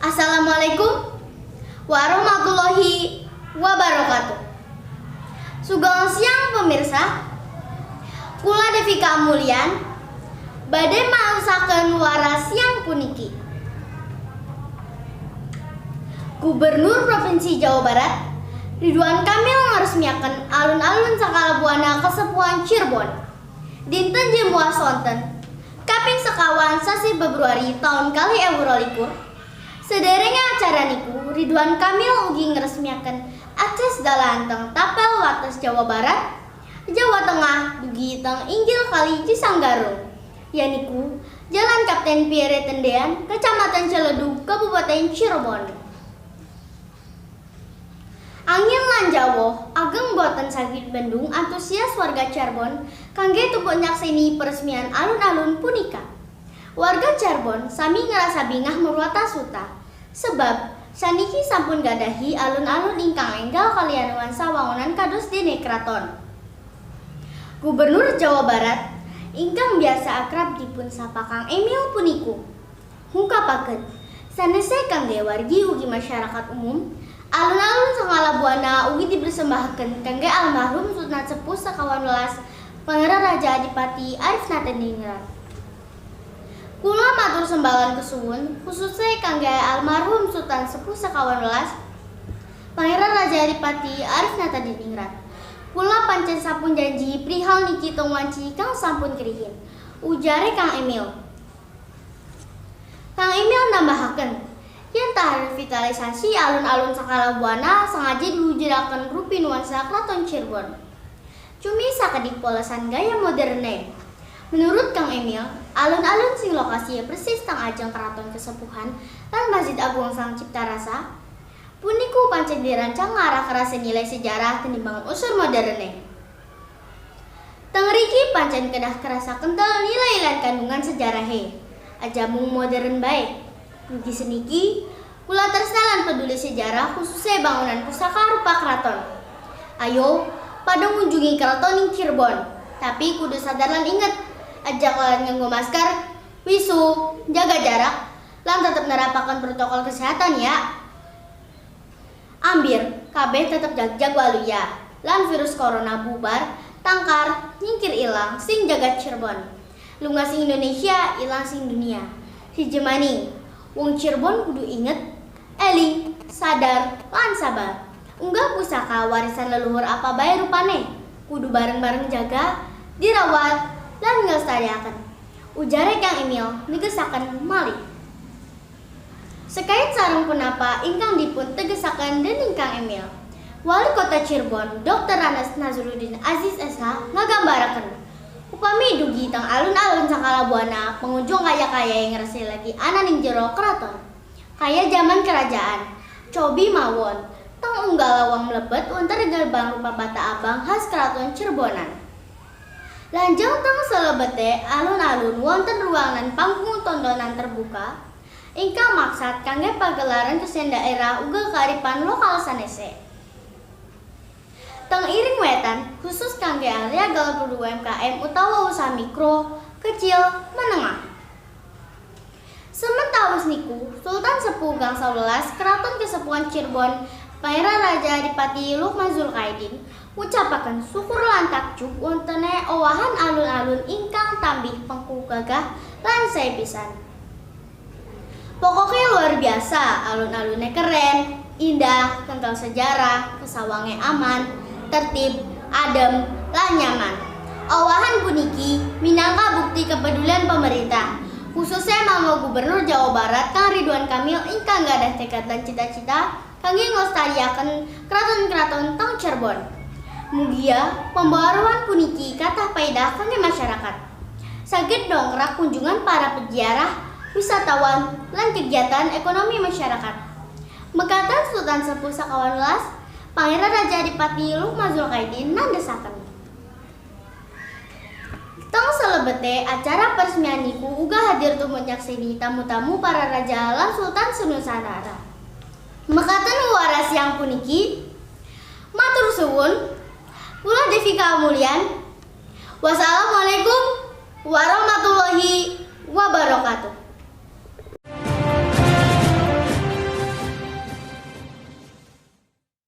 Assalamualaikum warahmatullahi wabarakatuh. Sugeng siang, pemirsa. Kula Devika Mulian badhe maosaken waras siang puniki. Gubernur Provinsi Jawa Barat Ridwan Kamil ngaresmiaken alun-alun Sangkala Buana Kasepuhan Cirebon. Dinten Jemuah sonten kaping 49 sasi Februari tahun 2022. Sederenge acara niku, Ridwan Kamil ugi ngresmiaken akses dalan teng tapel wates Jawa Barat, Jawa Tengah dugi teng inggil Kali Cisanggarung. Yaniku Jalan Kapten Pierre Tendean, Kecamatan Ciledug, Kabupaten Cirebon. Angin lan jawah ageng boten saged bendung antusias warga Cirebon kangge tumut nyakseni peresmian alun-alun punika. Warga Cirebon sami ngerasa bingah murwata suta sebab saniki sampun gadahi alun-alun ingkang enggal kalian nuansa wangunan kados dene kraton. Gubernur Jawa Barat ingkang biasa akrab dipun sapa Kang Emil puniku ngungkapaken sanese kangge wargi ugi masyarakat umum, alun-alun Sangkala Buana ugi dipersembahkan kangge almarhum Sultan Sepuh 19, Pangeran Raja Adipati Arif Natadiningrat. Kula matur sembah lan kesuwun khususnya kangge almarhum Sultan Sepuh 19, Pangeran Raja Adipati Arif Natadiningrat. Kula pancen sampun janji prihal niki teng wanci kang sampun krihin, ujare Kang Emil. Kang Emil nambahaken yen tah revitalisasi alun-alun Sangkala Buana sengaja diwujudaken rupi nuansa Kraton Cirebon. Cumi sakedik polesan gaya moderne. Menurut Kang Emil, alun-alun sing lokasi persis teng ajeng Keraton Kesepuhan lan Masjid Agung Sang Cipta Rasa puniku pancen dirancang ngarah kerasa nilai sejarah tenimbang unsur moderne. Teng riki pancen kedah kerasa kental nilai lan kandungan sejarahe. Aja mung modern bae. Dugi seniki, kula tresna lan peduli sejarah, khususnya bangunan pusaka rupa keraton. Ayo, pada ngunjungi keraton ing Cirebon. Tapi kudu sadar lan inget, aja kalian nganggo masker, wisuh, jaga jarak, lan tetep nerapaken protokol kesehatan ya. Ambir, kabeh tetep jag-jag waluya. Lan virus corona bubar, tangkar, nyingkir ilang, sing jagat Cirebon. Lunga sing Indonesia, ilang sing dunia. Siji maning, wong Cirebon kudu inget, eling, sadar, lan sabar. Unggah pusaka warisan leluhur apa bae rupane, kudu bareng-bareng jaga, dirawat, lan ngelestariaken. Ujare Kang Emil negesaken malih. Sekait sareng punapa ingkang dipun tegesaken dening Kang Emil, Wali Kota Cirebon Drs. Nazaruddin Aziz SH ngagambaraken upami dugi teng alun-alun Sangkala Buana, pengunjung kaya-kaya yang ngerasa lagi ana ning jero keraton. Kaya zaman kerajaan. Cobi mawon, teng unggal lawang mlebet wonten gerbang rupa bata abang khas Keraton Cirebonan. Lanjeng teng salebete alun-alun wonten ruangan panggung tontonan terbuka ingkang maksad kangge pagelaran kesenian daerah uga kearifan lokal sanese. Teng iring wetan khusus kangge area produk UMKM utawa usaha mikro, kecil, menengah. Sementawis niku, Sultan Sepuh Gang 11 Keraton Kesepuhan Cirebon, Pangeran Raja Adipati Lukman Zulkaidin, ngucapaken syukur lan takjub wontene owahan alun-alun ingkang tambih pengku gagah lan sae pisan. Pokoknya luar biasa, alun-alunnya keren, indah, kental sejarah, kesawange aman, tertib, adem, lan nyaman. Owahan puniki minangka bukti kepedulian pemerintah, khususnya Mama Gubernur Jawa Barat Kang Ridwan Kamil ingkang gadah tekad lan cita-cita kangge nglestariaken keraton-keraton teng Cirebon. Mugia pembaruan puniki kathah paedah kangge masyarakat. Saged dongkrak kunjungan para peziarah, wisatawan, lan kegiatan ekonomi masyarakat. Mekaten Sultan Sepuh 19, Pangeran Raja Adipati Lukman Zulkaidin nandesaken. Teng salebete acara peresmian niku uga hadir tumut nyakseni tamu-tamu para raja lan sultan senusantara. Mekaten waras siang puniki, matur suwun. Kula Devika Mulian. Wassalamualaikum warahmatullahi.